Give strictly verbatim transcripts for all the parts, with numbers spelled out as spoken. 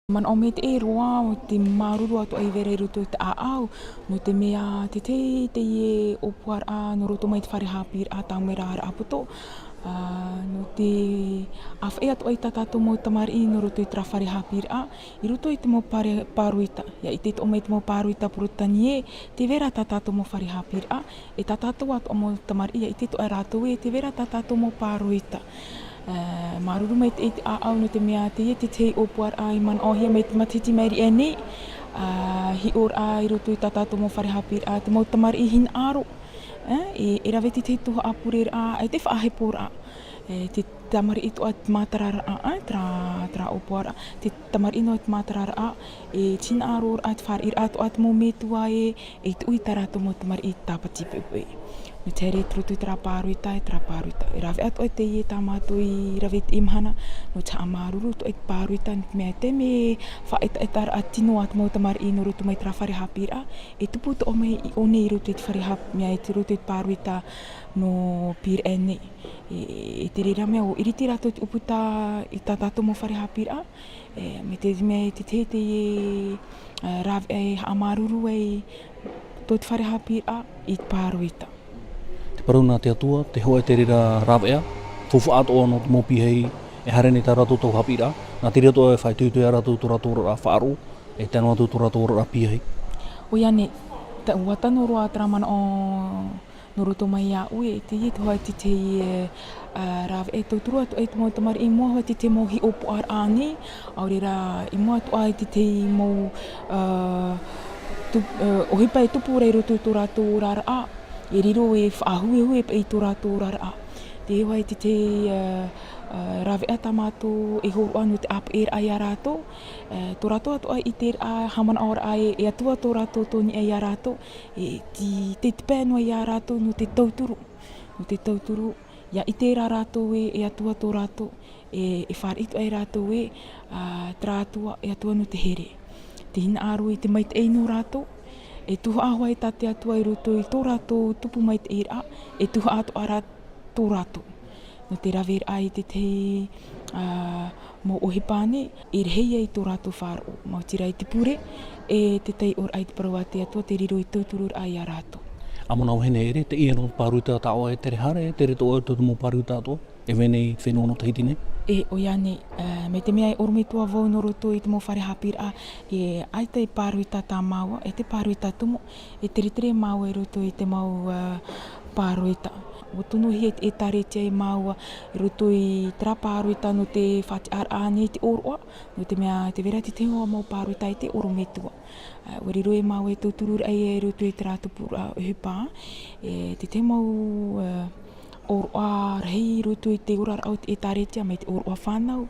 Manaʻo maitaʻi roa te māuruuru atoʻa i vera i roto i te ʻāʻau, nō te mea te tahi teie ʻōpuaraʻa nō roto mai te fare haʻapiʻiraʻa Tāmera Raʻapoto, ā, nō te ʻāfaʻi atoʻa i tā tātou mau tamariʻi nō roto i terā fare haʻapiʻiraʻa, i roto i te mau pāroita. ʻIa ʻite atoʻa mai te mau pāroita Porotetani ē, tē vai ra tā tātou mau fare haʻapiʻiraʻa, e tā tātou atoʻa mau tamariʻi, ʻia ʻite atoʻa rātou ē, tē vai ra tā tātou mau pāroita. Ā, māuruuru maitaʻi te ʻāʻau nō te mea teie te tahi ʻōpuaraʻa i manaʻohia mai te matahiti mai riʻi aʻe nei, ā, hiʻoraʻa i roto i tā tātou mau fare haʻapiʻiraʻa, te mau tamariʻi hinaʻaro, ā, e, e rave te tahi tuhaʻa pureraʻa, ʻaita e faʻaheporaʻa. E, te tamariʻi atoʻa te mātararaʻa, ā, terā, terā ʻōpuaraʻa, te tamariʻi nō te mātararaʻa, e, te hinaʻaroraʻa, te fāriʻiraʻa atoʻa te mau metua ē, e tuʻu i tā rātou mau tamariʻi tāpati poʻipoʻi. Nō te haere i te roto i terā pāroita, i terā pāroita. E rave atoʻa teie tā mātou i rave i teie mahana, nō te haʻamāuruuru atoʻa i te pāroita, nō te mea te mea faʻaetaetaraʻa tino a te mau tamariʻi nō roto mai terā fare haʻapiʻiraʻa, e tupu atoʻa mai i ʻō nei i roto i te fare haʻapiʻiraʻa, i te roto i te pāroita nō Pīraʻe nei. E, e te reira mea ʻo ʻiriti rātou te ʻūputa i tā tātou mau fare haʻapiʻiraʻa, e, mai te mea e te tahi teie, ā, rāveʻa e haʻamāuruuru ai tō te fare haʻapiʻiraʻa i te pāroita. Te parau nā te Atua, te hōʻē te reira rāveʻa, faufaʻa atoʻa nō te mau piahi, e haere nei tā rātou tau haʻapiʻiraʻa, nā te reira atoʻa e faʻaitoito ia rātou tō rātou oraraʻa faʻaroʻo, e tae noa atu tō rātou oraraʻa piahi. ʻOia nei, tā, ʻua tano roa terā manaʻo nō roto mai iāʻu ē, teie te hōʻē te tahi, e, ā, rāveʻa e tauturu atoʻa i te mau tamariʻi i mua atoʻa i te mau hiʻopoʻaraʻa nei, ʻaore rā, i mua atoʻa i te tahi mau, ā, tu-, ā, ʻohipa e tupu ra i roto i tō rātou oraraʻa, e riro e faʻahuehue paʻi i tō rātou oraraʻa. Te hōʻē te tahi, ā, ā, rāveʻa tā mātou e hōroʻa nō te ʻāpeʻeraʻa ia rātou, ā, tō rātou atoʻa ʻiteraʻa, haʻamanaʻoraʻa ē, e Atua tō rātou tōniʻa ia rātou, e, tē, tē tipa noa ia rātou nō te tauturu, nō te tauturu, ʻia ʻite rā rātou ē, e Atua tō rātou, e, e fāriʻi atoʻa ia rātou ē, ā, terā Atua, e Atua nō te here. Tē hinaʻaro i te maitaʻi nō rātou, e tuhaʻa hoʻi tā te Atua i roto i tō rātou tupu maitaʻiraʻa, e tuhaʻa atoʻa rā tō rātou. Nō te raveraʻa i te tahi, ā, mau ʻohipa nei, e rahi ai tō rātou faʻaroʻo, maoti rā i te pure, e te taiʻoraʻa i te parau a te Atua, te riro i tautururaʻa ia rātou. ʻA Manaʻo Vahine, e ʻere, teie nō te pāroita tā ʻoe e tere haere, e tere atoʻa i tō te mau pāroita atoʻa, e vai nei i te fenua nō Tahiti nei? E, ʻoia nei, ā, mai te mea e ʻorometua vau nō roto i te mau fare haʻapiʻiraʻa, e ʻaita e pāroita tā māua, e te pāroita tumu, e teretere māua i roto i te mau, ā, pāroita. ʻUa tonohia i te ʻĒtārētia e māua i roto i terā pāroita nō te faʻatiʻaraʻa nei te ʻōroʻa, nō te mea tē vai ra te tahi mau pāroita ʻaita e ʻorometua. Ā, ʻua riro e māua e tautururaʻa i roto i terā tupuraʻa ʻohipa, e te tahi mau, ā, ʻōroʻa rahi i roto i te oraraʻa o te ʻĒtārētia, mai te ʻōroʻa fānau,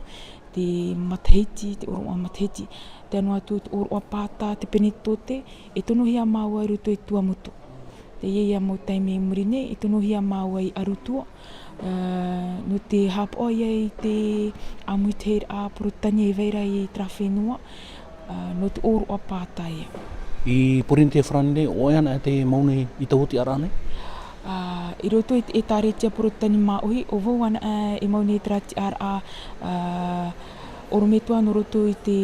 te matahiti, te ʻōroʻa matahiti, tae noa atu te ʻōroʻa pāta, te Penetetote, e tonohia māua i roto i Tuamotu. Teie ia mau taime i muri nei, e tonohia māua i Arutua, ā, nō te haʻapaʻo ia i te ʻāmuitahiraʻa Porotetani e vai ra i terā fenua, ā, nō te ʻōroʻa pāta ia. I Pōrīnetia Farāni nei, ʻo ʻoe anaʻe tē mau nei i taua tiʻaraʻa nei? Ā, i roto i te ʻĒtārētia Porotetani māʻohi, ʻo vau anaʻe e mau nei terā tiʻaraʻa, ā, ʻorometua nō roto i te,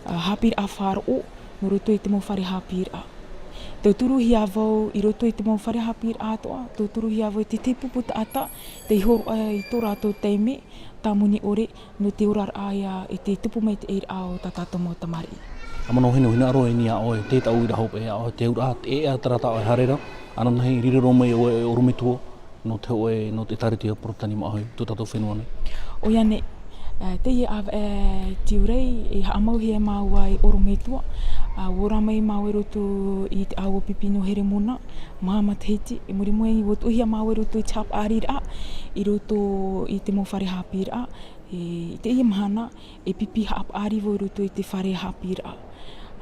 ā, haʻapiʻiraʻa faʻaroʻo, nō roto i te mau fare haʻapiʻiraʻa. Tauturuhia vau i roto i te mau fare haʻapiʻiraʻa atoʻa, tauturuhia vau i te tahi pupu taʻata, tei hōroʻa i tō rātou taime, tāmoni ʻore, nō te oraraʻa ia, e te tupu maitaʻiraʻa o tā tātou mau tamariʻi. ʻA Manaʻo Vahine, ʻua hinaʻaro au i niʻa iā ʻoe, te taʻu i rā hopeʻa iā ʻoe, te auraʻa, te ʻēʻa terā tā ʻoe e haere ra, ʻa nānahi riro roa mai ʻoe e ʻorometua, nō te hōʻē, nō te ʻĒtārētia Porotetani māʻohi, tō tātou fenua nei. ʻOia nei, ā, teie ʻāvaʻe Tiurai, e haʻamauhia māua e ʻorometua, ā, ʻua ora mai māua i roto i te ʻāua pipi nō Heremona, maha matahiti, i muri mai, ʻua tuʻuhia māua i roto i te haʻapaʻariraʻa, i roto i te mau fare haʻapiʻiraʻa, e, i teie mahana, e pipi haʻapaʻari vau i roto i te fare haʻapiʻiraʻa.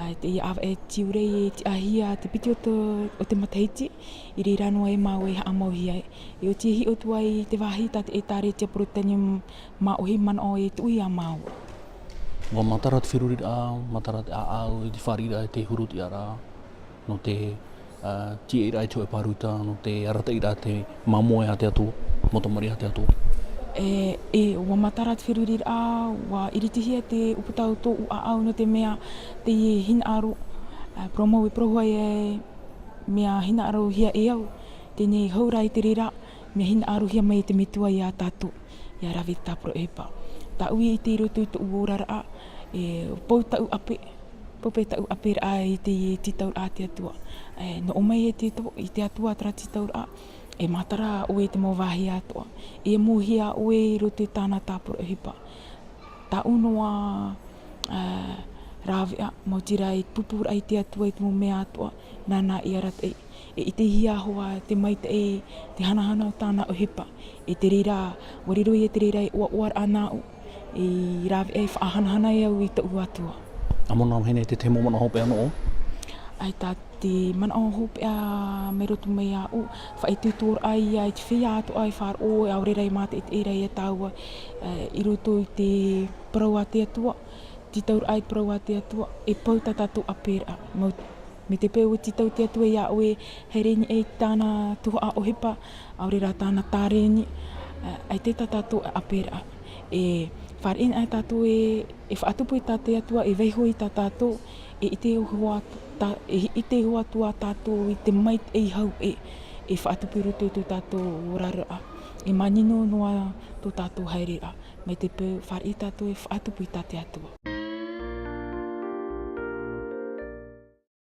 Ā, teie ʻāvaʻe Tiurai e tiʻahia te piti o te, o te matahiti, i reira noa e māua i haʻamauhia ai. E oti e hiʻo atu ai i te vāhi tā te ʻĒtārētia Porotetani māʻohi manaʻo e tuʻu ia māua. ʻUa matara te feruriraʻa, matara te ʻāʻau, i te fāriʻiraʻa, i te huru tiʻaraʻa, nō te, ā, tīaʻiraʻa i te hōʻē pāroita, nō te arataʻiraʻa te māmoe a te Atua, mau tamariʻi a te Atua. E, e, ua matara te feruriraʻa, ua iritihia te ʻūputa o tōʻu ʻāʻau nō te mea teie hinaʻaro, ā, parau mau e parauhia e mea hinaʻarohia e au, teie nei hau rā i te reira, mea hinaʻarohia mai e te Metua iā tātou, ʻia rave te tāpura ʻohipa. Tāʻu i ʻite i roto i tōʻu oraraʻa, e, pau tāʻu ʻape, pau paʻi tāʻu ʻaperaʻa i te tītauraʻa a te Atua. E, nō ʻō mai e te to-, i te Atua terā tītauraʻa, e matara ʻoe i te mau vāhi atoʻa. E mōhia ʻoe i roto i tāna tāpura ʻohipa. Tāʻu noa, ā, rāveʻa, maoti rā i pūpūraʻa i te Atua i te mau mea atoʻa, nāna i arataʻi. E ʻitehia hoʻi te maitaʻi, te hanahana o tāna ʻohipa. E te reira, ʻua riro ia te reira e ʻoaʻoaraʻa nāʻu, i rāveʻa e faʻahanahana e au i tōʻu Atua. ʻA Mona, mahina e te tahi mau manaʻo hopeʻa nō ʻō? ʻAita te manaʻo hopeʻa mai roto mai iāʻu, faʻaitoitoraʻa ia i te feiā atoʻa e faʻaroʻo, ʻaore rā e mātaʻitaʻi rā ia tāua, ā, i roto i te parau a te Atua, tītauraʻa i te parau a te Atua, e pau tā tātou ʻaperaʻa. Mau, mai te peu e tītau te Atua iā ʻoe, haere i niʻa i tāna tuhaʻa ʻohipa, ʻaore rā tāna tāreni, ā, ʻaita tā tātou ʻaperaʻa. E fāriʻi anaʻe tātou e, e faʻatupu i tā te Atua, e vaiiho i tā tātou, e ʻite iho atu tā-, e ʻite iho atu ā tātou i te maitaʻi hau ē, e faʻatupu i roto i tō tātou oraraʻa. E manino noa tō tātou haereraʻa, mai te peu fāriʻi tātou e faʻatupu i tā te Atua.